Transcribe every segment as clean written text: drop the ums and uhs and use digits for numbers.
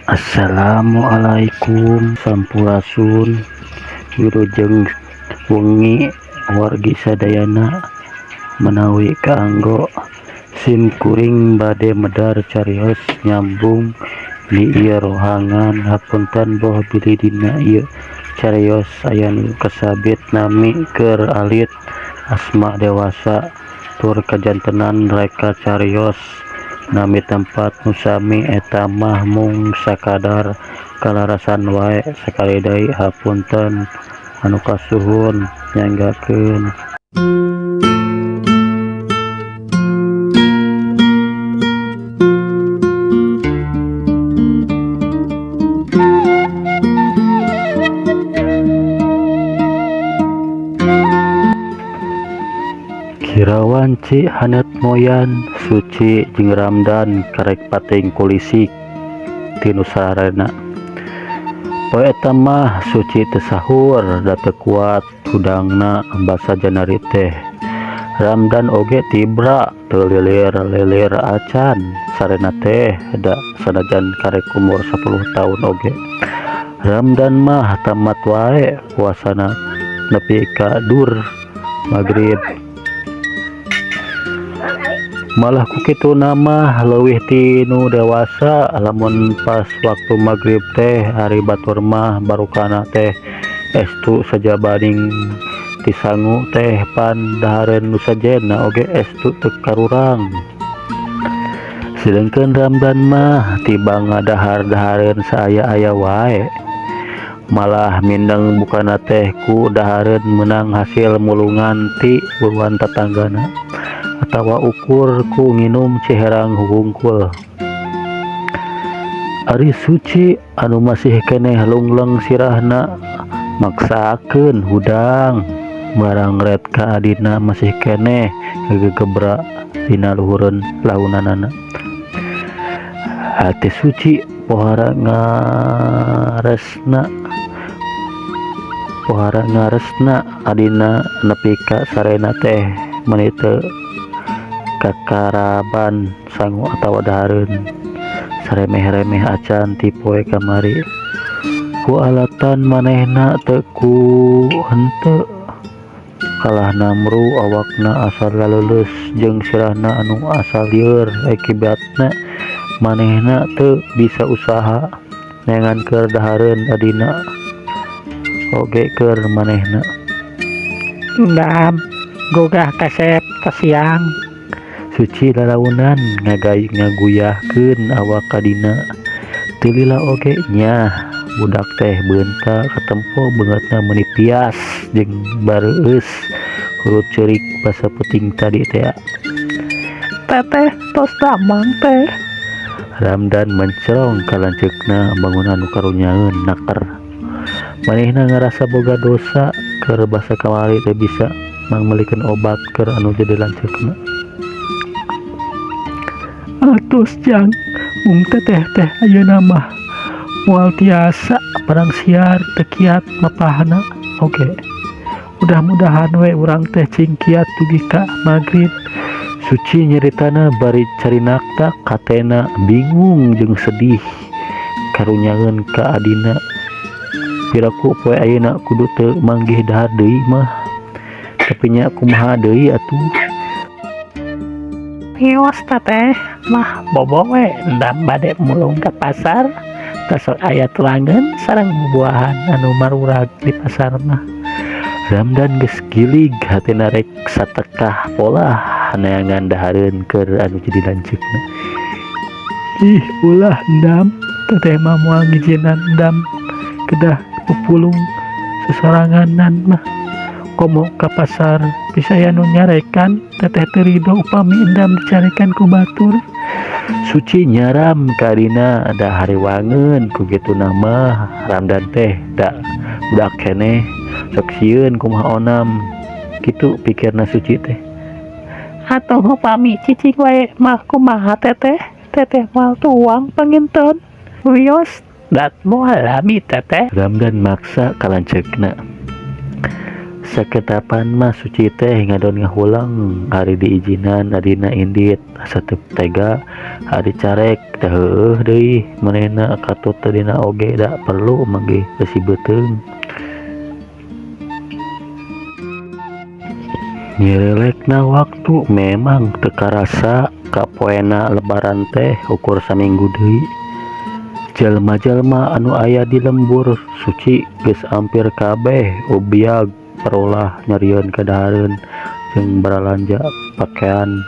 Assalamualaikum sampurasun wilujeng wengi wargi sadayana menawi kaanggo sim kuring bade medar carios nyambung di ieu rohangan hapunten boh bilih dina ieu carios aya nu kasabit nami keur alit asma dewasa tur kajantenan reka carios nami tempat nu sami eta mah mung sakadar kalarasan wae sakali deui hapunten anu kasuhun nyanggakeun. Kirawanci haneut moyan Suci jeung Ramdan karek pating kulisik ti nu sararena. Poe eta mah Suci teu sahur da teu kuat hudangna basa janari teh. Ramdan oge tibra teu lilir-lilir acan sarena teh da sanajan karek umur 10 taun oge. Ramdan mah tamat wae puasana nepi ka dur magrib. Malah ku kituna mah leuwih ti nu dewasa lamun pas waktu magrib teh ari batur mah barukana teh estu sajabaning ti sangu teh pan dahareun nu sejenna oge estu teu karurang. Sedengkeun Ramdan mah tiba ngadahar-dahareun saaya-aya wae. Malah mindeng bukana teh ku dahareun meunang hasil mulungan ti buruan tatanggana atawa ukur ku nginum ciherang hungkul. Ari Suci anu masih keneh lungleng sirahna maksakeun hudang barang ret ka adina masih keneh gegebra dina luhureun lahunanana. Hate Suci pohara ngaresna adina nepi ka sarena teh meuni teu kakaraban sangu atawa dahareun saremeh-remeh acan ti poe kamari ku alatan manehna teu ku henteu kalah namru awakna asal laleuleus jeung sirahna anu asal lieur akibatna manehna teu bisa usaha neangan keur dahareun adina oge keur manehna. Ndam gogah kasep kasiang. Suci lalaunan ngaguyahkeun awak kadina teu lila oge nyah budak teh beunta katempo beungeutna meuni pias jeung bareueus hurut ceurik basa peuting tadi teh. Teteh tos damang teh. Ramdan mencerong ka lanceukna bangun anu karunyaeun naker. Manehna ngarasa boga dosa keur basa kamari teh bisa mangmeulikeun obat keur anu jadi lanceukna. Atos jang mung teteh teh ayeuna mah moal tiasa perang siar teu kiat mapahna oge. Mudah-mudahan we urang teh cing kiat dugi ka magrib. Suci nyeritana bari carinakta katena bingung jeung sedih karunyaeun ka adina. Piraku poe ayeuna kudu teu manggih dahar deui mah. Tapi nya kumaha deui atuh. Wios teteh mah bobo we endam bade mulung ka pasar tasok aya tuangan sareng bubuahan anu marurag di pasar mah. Ramdan geus gilig hatena rek satekah polah neangan dahareun keur anu jadi lanceukna. Ih ulah endam teteh mah moal ngijinan endam kedah pupulung sesoranganan mah komo ka pasar bisa aya nu nyarekan teteh teu rido upami endam dicarekan ku batur. Suci nyaram ka adina da hariwangeun ku kituna mah Ramdan teh da budak keneh sok sieun kumaha onam kitu pikirna Suci teh. Atuh upami cicing wae mah kumaha teteh teteh moal tuang panginten wios dat moal lami teteh. Ramdan maksa ka lanceukna. Saketapan mah Suci teh ngadon ngahulang ari diijinan adina indit asa teu tega Ari carek teh heueuh deui manehna katut teh dina oge da perlu manggih besi beuteung. Nyerelekna waktu memang teu karasa kapoena lebaran teh ukur saminggu deui. Jalma-jalma anu aya di lembur Suci geus ampir kabeh ubyag parolah nyarieun kadahareun jeung baralanja pakean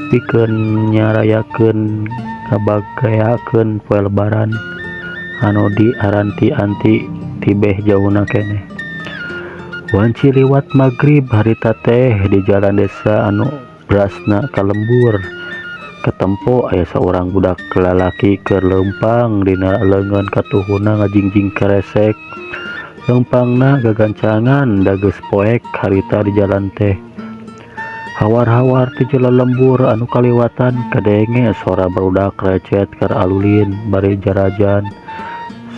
pikeun nyarayakeun ngabagyakeun poe lebaran anu diaranti-anti tibeh jauhna keneh. Wanci liwat magrib harita teh di jalan desa anu berasna ka lembur. Katempo aya saurang budak lalaki keur leumpang dina leungeun katuhuna ngajingjing keresek. Leumpangna gagancangan da geus poek harita di jalan teh. Hawar-hawar ti jalan lembur anu kaliwatan kadenge sora barudak recet keur alulin bari jarajan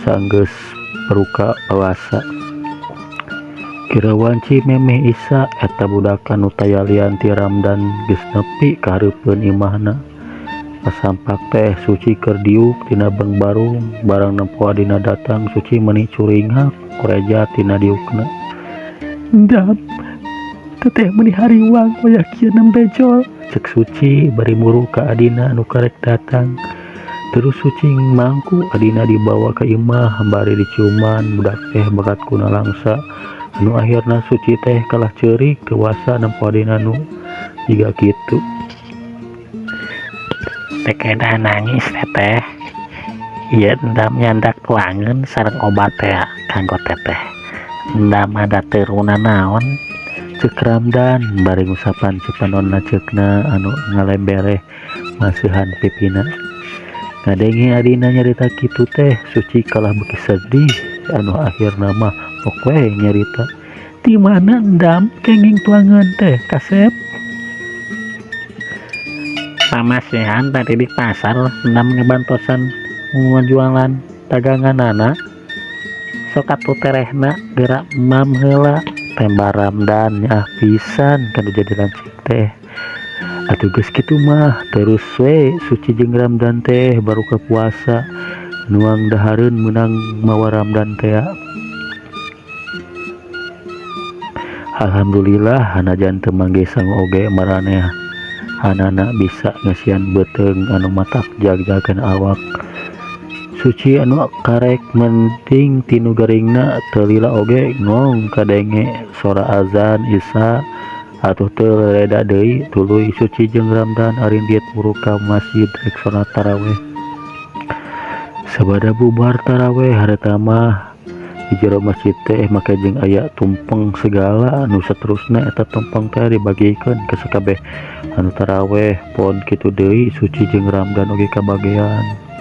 sanggeus baruka puasa. Kira wanci memeh Isya eta budak anu taya lian ti Ramdan geus nepi ka hareupeun imahna. Pasampak teh Suci keur diuk tina barung barang nempo adina datang Suci meuni curinghak koreja tina diukna. Endam, teteh meuni hariwang wayah kieu nembe jol. Cek Suci bari muru ka adina anu karek datang. Terus Suci mangku adina dibawa ka imah bari diciuman budak teh bakat ku nalangsa. Anu akhirna Suci teh kalah ceurik teu wasa nempo adina nu jiga kitu. Teu kedah nangis teteh. Ieu endam nyandak tuangeun sareng obat teh kanggo teteh. Endam ada teu naon. Cek Ramdan bari ngusapan cipanon lanceukna anu ngalembereh maseuhan pipina. Ngadenge adina nyarita kitu teh Suci kalah beuki sedih anu akhirna mah pok we nyarita. Ti mana endam kenging tuangeun teh kasep? Pamasihan tadi di pasar endam ngebantosan ngajualan daganganana. Sok atuh terehna geura emam heula. Temba Ramdan nyaah pisan kanu jadi lanceuk teh. Atuh geus kitu mah terus we Suci jeung Ramdan teh baruka puasa nuang dahareun meunang mawa Ramdan tea. Alhamdulillah hanajan teu manggih sangu oge maraneh hanana bisa ngeusian beuteung anu matak jag-jagan awak. Suci anu karek mending tinu garingna teu lila oge ngong kadenge sora azan Isya atuh teu leleda deui tuluy Suci jeung Ramdan arindit muru ka masjid rek salat taraweh. Sabada bubar taraweh harita mah di jero masjid teh make jeung aya tumpeng segala anu saterusna eta tumpeng teh dibagikeun ka sakabeh anu taraweh pon kitu deui Suci jeung Ramdan oge kabagean.